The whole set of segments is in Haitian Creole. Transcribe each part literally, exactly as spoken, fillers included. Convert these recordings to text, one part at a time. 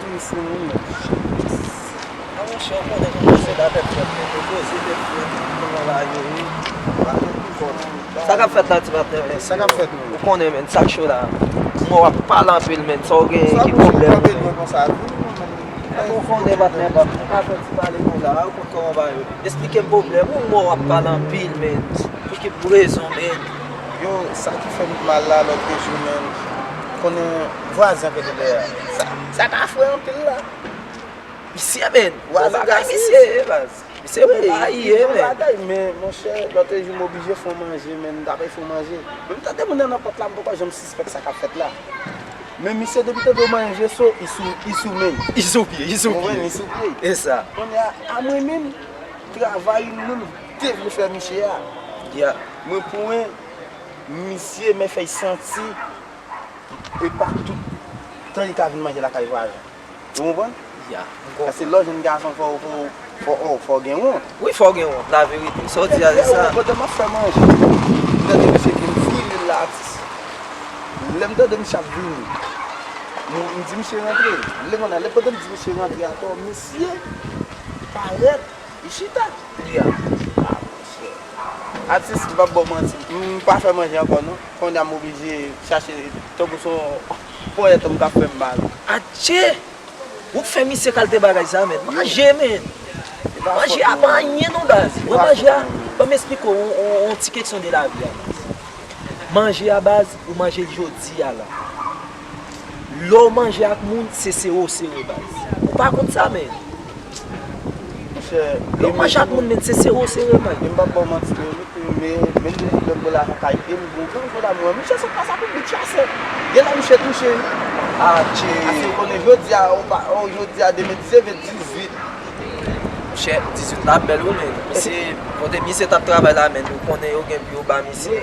Touris li moun. A monchè, ou konnen kòman se la tèt frèt, men nou poze tèt frèt, kòman bagay yo ye. Sa k ap fèt la, ti patnè, men? Sa k ap fèt, men? Ou konnen, men, sa k cho la. Mwen w ap pale anpil, men, sa w genyen ki pwoblèm, men? Ou konnen, patnè, pa, nou ka fè ti pale nou la, ou konn kòman bagay yo. Esplike m pwoblèm ou, mwen w ap pale anpil, men. Pou ki rezon, men? Yo, sa ki fè m mal la lòt jou, men, konnen vwazen kote dèyè a. Sa, sa ka fre anpil la. Misye, men, bon bagay, misye ye, baz. Misye bon bagay, ye, men. Bon bagay, men, monchè, lòt jou m oblije fè w manje, men, m ta pral fè w manje. Men m tande moun nan nan pòt la, m poko janm sispèk sa k ap fèt la. Men misye, depi tande w manje so, li sou, li sou men. Li sou pye, li sou pye. Ou konprann, li sou pye. E sa. Kounye a, a mwen menm, travay moun te vle fè misye a. Ya. Mwen pran misye, men fè l santi, e pa tout tan li ka vin manje lakay vwazen. Ou konprann? Ya, m konprann. Paske lè w jwenn gason, fò, fò, fò, fò, fò w gen wont. Wi, fò w gen wont, laverite. Sa w di a, se sa. Pandan m ap fè manje, m tande misye di m fri lwil la, atis. Lè m tande misye ap vini, m, m di misye rantre. Lè kounye a, lè pandan m di misye rantre atò, misye parèt, li chita. Ya. Ah, monchè. Atis, m p ap ba w manti. M pa fè manje ankò, non. Kounye a m oblije chache tankou se yon ponyèt m k ap fè m mal. Atchè! Ou fè misye kalte bagay sa, men. Manje, men. Manje a pa anyen, non, baz. Mwen, manje a, ban m esplike w yon, yon, yon ti keksyon de lavi a, baz. Manje a, baz, ou manje l jodi a la. Lè w manje ak moun, se sere w sere, baz. Ou pa konn sa, men. Monchè, lè w manje ak moun, men, se sere w sere, men. E m p ap ba w manti, men, men, men depi lè m pral lakay, e m gon gran gwo damou. Monchè, se pa sa pou bout chasè. Gen lè misye touche, wi. Atchè. Paske w konnen jodi a, ou pa, o, jodi a, demen dizuit, dizuit. Monchè, dizuit la bèl, wi, men. Misye, kote misye t ap travay la, men, ou konnen yo gen pou yo ba misye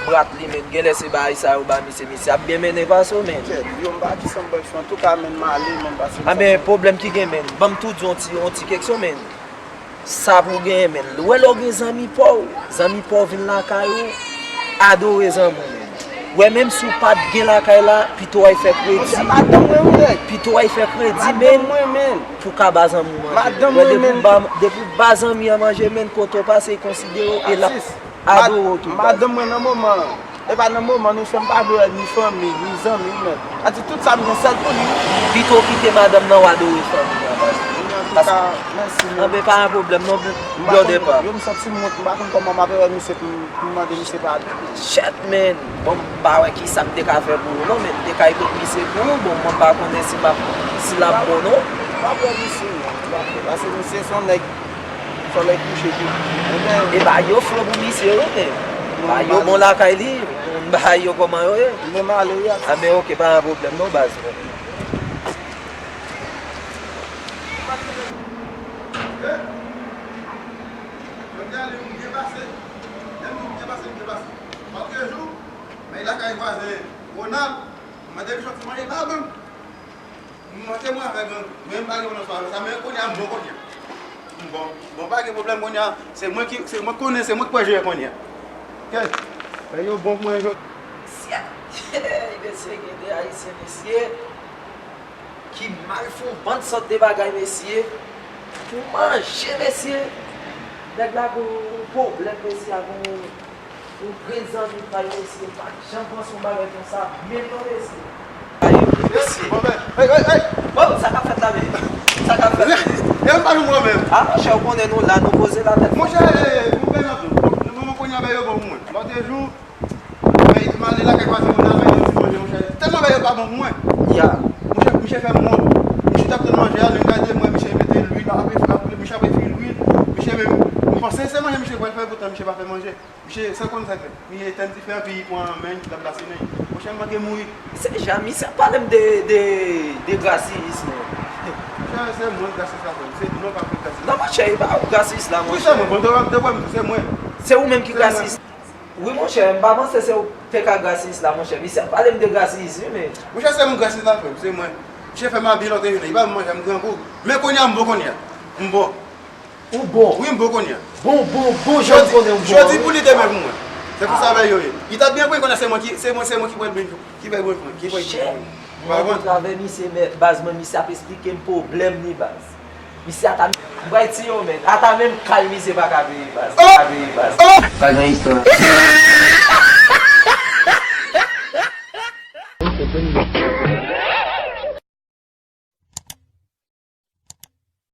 brat li, men. Genlè se bagay sa yo ba misye, misye ap byen mennen pase w, men. Yo, m pa di sa m bay fè. Antouka, men, m ale, men, pase m. A, men, pwoblèm ki gen, men. Ban m tou di yon ti, yon ti keksyon, men. Sa pou w genyen, men. Ou wè lè w gen zanmi pa w, zanmi pa w vin lakay ou, adore zanmi w, men. Ou wè, menm si w pa t gen lakay la, pito w al fè kredi. Monchè, madanm mwen, wi, nèg. Pito w al fè kredi, men, pou w ka ba zanmi w manje. Madanm mwen, men. Depi w ba, depi w ba zanmi an manje, men, kote w pase, li konsidere w, e l ap adore w tou, baz. Madanm mwen nan moman an. E pa nan moman nou fè m pa vle wè ni fanmi, ni zanmi, men. Sa di tout sa m gen sèl pou li. Pito w kite madanm nan w adore fanmi an, baz. Antouka, mèsi, men. Anben, pa gen pwoblèm, non, blòdè pa. Yo, m santi m wont, m pa konn kòman m ap wè misye pou m, pou m mande misye padon. Shit, men. Bon, m pa wè kisa m te ka fè pou ou, non, men m te ka ekout misye pou ou. Bon, mwen pa konnen si m ap, si l ap bon, non. M ap wè misye, non. M ap wè. Paske misye se yon nèg Solèy kouche tou. Enben, e ba yo flan pou misye, wi, men. Ba yo bon lakay li, ba yo kòman yo ye. Men m ale, wi, atis. A, men oke, pa gen pwoblèm, non, baz. Lòt jou, m ale, m byen pase. Lè m di m byen pase, m byen pase. Lòt jou, m al lakay vwazen Ronald, m mande misye yon ti manje, pa ban m. M monte mwen avè gang, men m pa gen nan swa sa, men kounye a m bon kounye a. M bon, bon, pa gen pwoblèm kounye a. Se mwen ki, se mwen konnen, se mwen ki pral jere kounye a. Kèt, men yo bon pou mwen jodi. Syèt! Mesye, gen de Ayisyen, mesye, ki mal fè yon bann sòt de bagay, mesye. Pou manje, mesye. Nèg la gen yon pwoblèm, mesye, ak yon Yon grenn zanmi pa l, mesye, m pa t janm panse yon bagay konsa menm non, mesye. Ayo, mesye. Bon, men, hey, hey, hey! Bon, sa k ap fèt la, men? Sa k ap fèt la? E m pa jwenn mwen menm. A, monchè, ou konnen nou la, nou poze la tèt. Monchè, e, e, nou fè nan tou. Nou, nou, nou kounye a, ben, yo bon pou mwen. Lòt jou, men, m ale lakay vwazen mwen la, men, yon ti manje, monchè. Tèlman, ben, yo pa bon pou mwen. Ya. Monchè, misye fè m wont. Misye t ap tann manje a, lè m gade, m wè misye mete lwil, ap, ap, misye ap fri lwil. Misye menm, m panse se manje misye pral fè, poutan misye pa fè manje. Misye, sa konn sa l fè? Misye etenn dife a, epi li pran men l, l ap glase men l. Monchè, m manke mouri. Se jan misye ap pale m de, de, de grasiyis, non. Monchè, se mwen grasiyis la, frè m. Se non pa fè grasiyis. Non, monchè, e pa ou grasiyis la, monchè. Wi, se mwen. Bon, te, te wè m, se mwen. Se ou menm ki grasiyis. Wi, monchè, m pa panse se ou te ka grasiyis la, monchè. Misye ap pale m de grasiyis, wi, men. Monchè, se mwen grasiyis la, frè m. Se mwen. Misye fè m abye lòt jounen. Li ba m manje, m grangou. Men kounye a, m bon kounye a. M bon. Ou bon? Wi, m bon kounye a. Bon, bon, bon, jan m konnen w bon an, wi. Jodi pou li, demen pou mwen. Se konsa bagay yo ye. Li t ap byen pou li konnen se mwen ki, se mwen, se mwen ki pral byen, ki pral byen pou mwen, ki pral byen pou mwen. M rankontre avè misye, men baz mwen, misye ap esplike m pwoblèm li, baz. Misye ata, m pral tiye w, men ata menm kay misye pa ka peye, baz. Pa ka peye, baz. Pa gen istwa.